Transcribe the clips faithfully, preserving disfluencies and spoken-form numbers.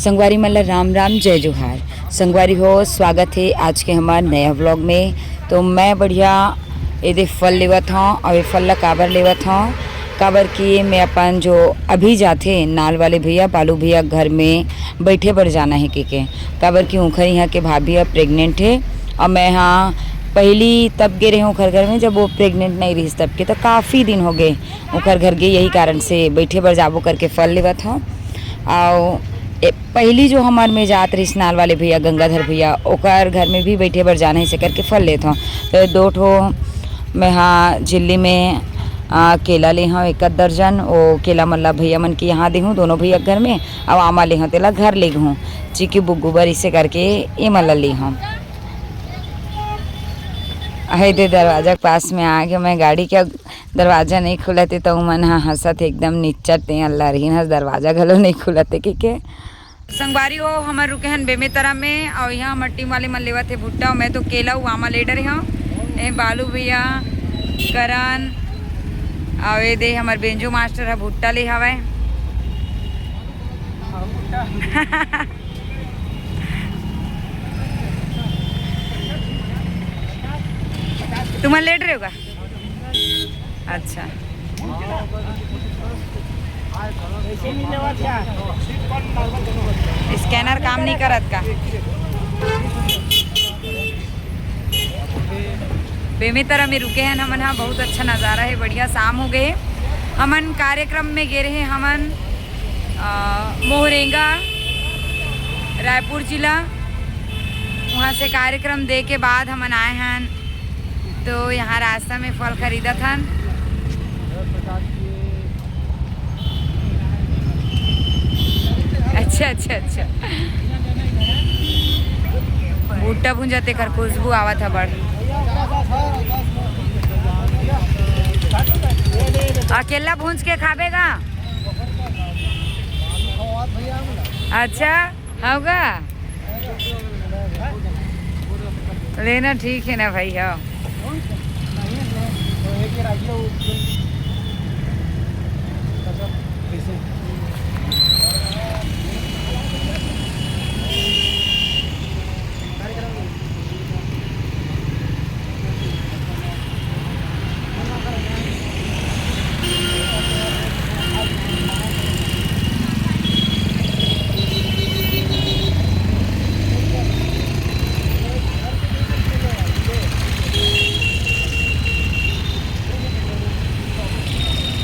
संगवारी मन ला राम राम, जय जोहार। संगवारी हो, स्वागत हे आज के हमार नया व्लॉग में। तो मैं बढ़िया एदे फल लेवत हौं, अउ ये फल ला काबर लेवत हौं, काबर कि मैं अपन जो अभी जाथे नाल वाले भैया, बालू भैया घर में बैठे बर जाना हे के, के काबर कि उंखर इहाँ के भाभी अब प्रेग्नेंट हे, अउ मैं हाँ पहली तब गे रहे उंखर घर में, जब वो प्रेग्नेंट नहीं रहिस तब के, तो काफ़ी दिन हो गए उंखर घर गे, यही कारण से बैठे बर जाबो करके फल लेवत हौं। अउ ए, पहली जो हमर में जात रहिस नाल वाले भैया, गंगाधर भैया, ओकर घर में भी बैठे बर जाना हे, से करके फल लेत हौं। तो दो ठो मैं हा झिल्ली में, आ, केला ले हौं एक आध दर्जन, ओ केला मन ला भैया मन के यहाँ दे हूँ, दोनों भैया के घर में, अउ आमा ले हौं, तेला घर ले हूँ, चिकी बुग्गू बर, इसे करके ये मन ला ले हौं। अहे दे दरवाजा के पास में आ गए मैं, गाड़ी के दरवाजा नहीं खुलत हे, त उमन ह हंसत हे, एकदम निच्चट हे, अल्लाह रहीन हस, दरवाजा घलो नहीं खुलत हे, के, के। संगवारी हो, हमर रुके हन बेमेतरा में, अउ यहाँ हमर टीम वाले मन लेवत हे भुट्टा, अउ मैं तो केला अउ आमा ले डरे हौं। ए बालू भैया, करण, अउ ए दे हमर बेंजो मास्टर ह भुट्टा ले हवय। तुमन लेट रहे हो का? अच्छा। स्कैनर काम नहीं करत का? बेमेतरा में रुके हन हमन हा, बहुत अच्छा नज़ारा हे, बढ़िया शाम हो गए हे। हमन कार्यक्रम में गे रहे हमन, अ, मोहरेंगा, रायपुर जिला। वहाँ से कार्यक्रम दे के बाद हमन आए हन, तो यहाँ रास्ता में फल खरीदत हन। अच्छा, अच्छा, अच्छा। भुट्टा भुंजा, तेकर खुशबू आवत ह बड़। अकेला भूंज के खाबे गा? अच्छा, हव गा? लेना ठीक है ना भाई, हव।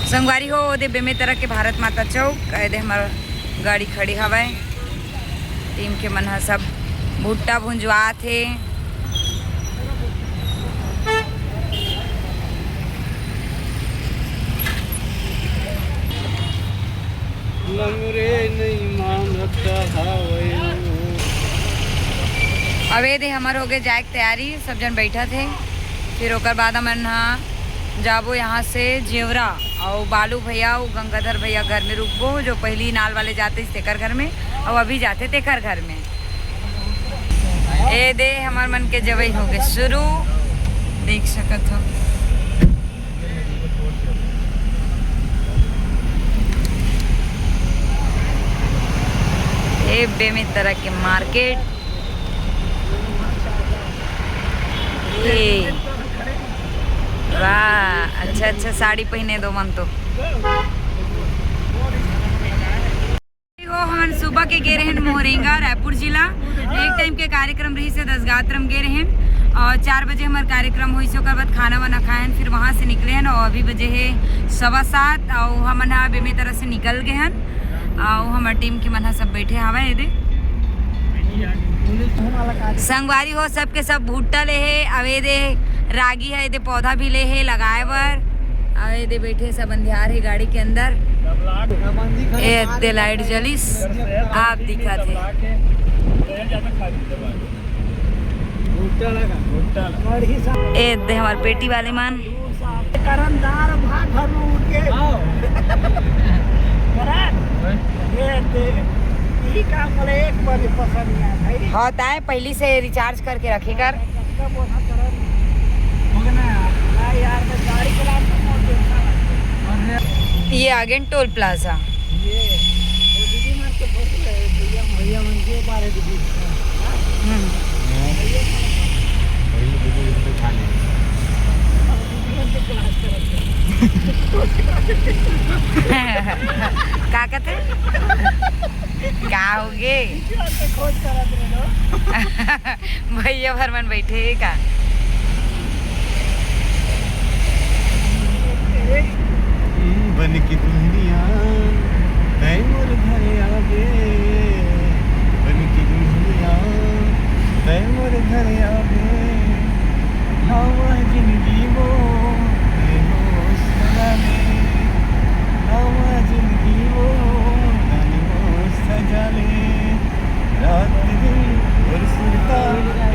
संगवारी हो, ओदे बेमेतरा के भारत माता चौक, एदे हमर गाड़ी खड़े हवय। टीम के मन ह सब भुट्टा भुंजवात हे। लंगरे नइ मानत हवय। अब एदे हमर होगे जाए के तैयारी, सब जन बैठत हे। फिर ओकर बाद हमन ह जाबो यहाँ से जेवरा, अउ बालू भैया अउ गंगाधर भैया घर में रुकबो, जो पहली नाल वाले जाते तेकर घर में, अउ अभी जाते तेकर घर में। एदे हमर मन के जवई होगे शुरू, देख सकत हो। ए बेमेतरा के मार्केट। ए, वाह, अच्छा अच्छा साड़ी पहिने दो मन तो। वो हमन सुबह के गे रहेन मोहरेंगा, रायपुर जिला। एक टाइम के कार्यक्रम रहिस हे, दस गात्र में गे रहेन, अउ चार बजे हमर कार्यक्रम होइस, ओकर बाद खाना वाना खाएन, फिर वहाँ से निकले हन, अउ अभी बजे हे सवा सात, अउ हमन ह बेमेतरा से निकल गे हन, अउ हमर टीम के मन ह सब बैठे हवय एदे। संगवारी हो, सबके सब भुट्टा ले हे, अउ एदे रागी हे, एदे पौधा भी ले हे लगाए बर। अउ एदे बैठे सब अंधियार हे गाड़ी के अंदर। ए दे लाइट जलिस, आप दिखत हे। ए दे हमर पेटी वाले मन। करन दार भात भर में उठ के। करन। ये दे, ई काम वाला एक बार भी पसंद नहीं आया भाई। हाँ, ताए पहली से रिचार्ज करके रखे कर। ये आगे टोल प्लाजा। हम्म। का कहते? का होगे? भैया भर मन बैठे हे का? बन के दुल्हनिया तै मोर घरे आगे, बन के दुल्हनिया तै मोर घरे आगे, नवा जिंदगी वो, ले वो सजा ले, नवा जिंदगी वो, ले वो सजा ले। रात दिन तोर सुरता,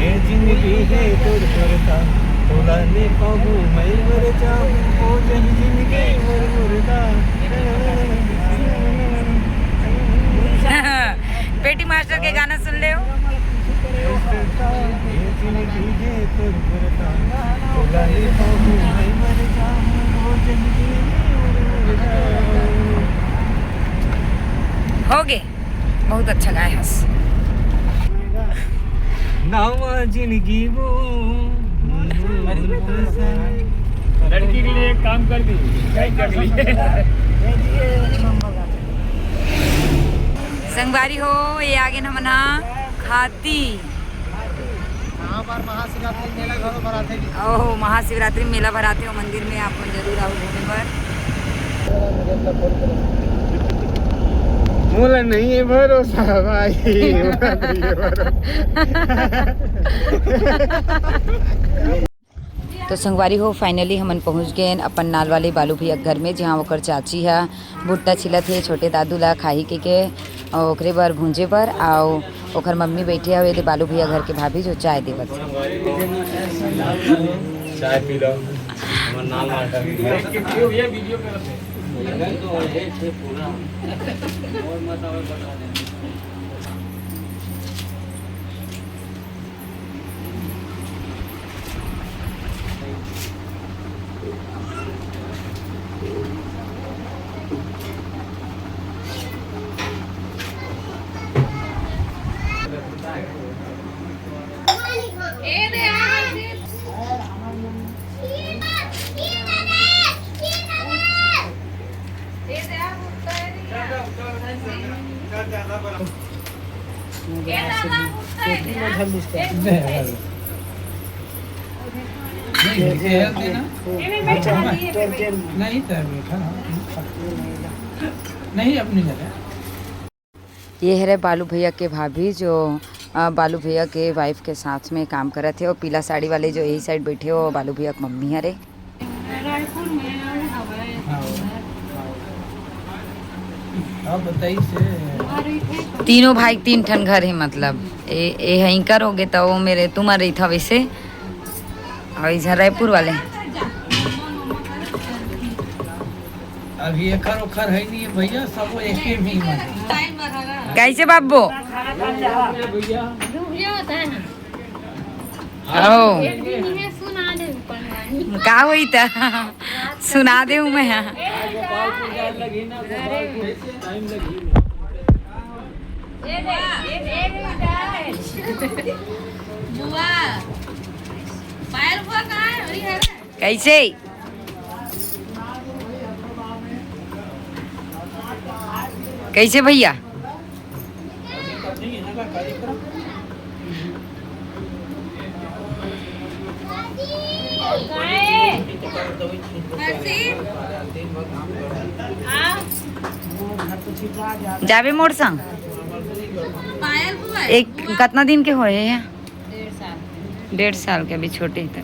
ए जिंदगी हे तोर करता, तोला ने पाहूं मैं मर जाहूं, ओ जन जिंदगी मोर मुर्दा। पेटी मास्टर के गाना सुन ले हो। ए जिंदगी हे तोर करता, तोला ने पाहूं मैं मर जाहूं, ओ जन जिंदगी मोर मुर्दा। हो गे। बहुत अच्छा गाए हस। नवा जिंदगी वो। लड़की के लिए एक काम कर दी, गाय कर ली। संगवारी हो, ये आगे हमन हा खाती। हाँ, बार महाशिवरात्रि मेला घरो भराथे। ओहो, महाशिवरात्रि मेला भराथे, वो मंदिर में आप मन जरूर आओ घूमे बर। मोला नहीं है भरोसा भाई, मोला नहीं है भरोसा। तो संगवारी हो, finally हमन पहुंच गए अपन नाल वाले बालू भैया के घर में, जहां ओकर चाची ह भुट्टा छिलत हे छोटे दादू ला खाही के, के अउ ओकरे बर भूंजे बर, अउ ओकर मम्मी बैठे हवे, एदे बालू भैया घर के भाभी जो चाय देवत हे। चाय पी लो, हमर नाम आ कर। नहीं, नहीं, नहीं, नहीं, अपनी जगह। ये हरे बालू भैया के भाभी, जो, अ, बालू भैया के wife के साथ में काम करत हे, और पीला साड़ी वाले जो यही side बैठे हो, बालू भैया के मम्मी हरे। रायपुर में अउ हवय। हाँ। अब बताइए से। तीनों भाई तीन ठन घर हे, मतलब, ए, ए ह इंकर हो गे, त वो मेरे तुमर रहिथा वैसे, और इधर रायपुर वाले। अभी एकर ओकर है नहीं है भैया, सब एके भी में। कैसे बाबू? भैया। डूब जाओ, होता है ना। आओ। एक दिन इन्हें सुना दे ऊपर वाली। का होई त? सुना दे हूँ मैं। गोपाल पूजा लगी ना, गोपाल पूजा टाइम लगी ना। बुआ, पायल बुआ कहाँ है? वही है ना? कैसे? कैसे भैया? जाबे मोर संग। एक कतना दिन के होए हे? डेढ़ साल के, अभी छोटे ही थे।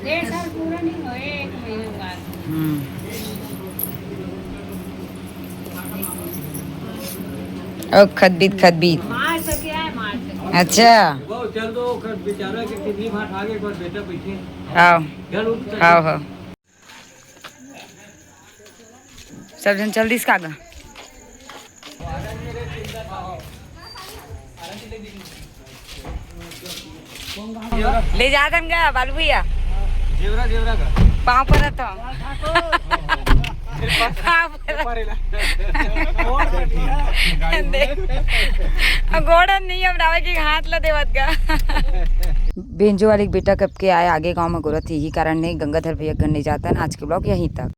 डेढ़ साल पूरा नहीं हुए, एक महीना बाद। हम्म। अब खतबीत, खतबीत। मार्च से क्या है, मार्च से। अच्छा। वो चल दो, कर बेचारा के किडनी भाट आगे, एक बार बेटा बैठे। हाँ। घर उठ कर हाँ, हाँ। सब झन चल दिस का गा? ले जा दन गा, बालू भैया। जेवरा, जेवरा का। पाँव परत हो। बाप रे। देख, अब गोड़ नहीं, अब रावे के हाथ ला देवत गा। बेंजो वाले के बेटा कब के आए आगे गांव में गोरत, यही कारण नहीं गंगाधर भैया घर नहीं जाता। आज के ब्लॉग यहीं तक।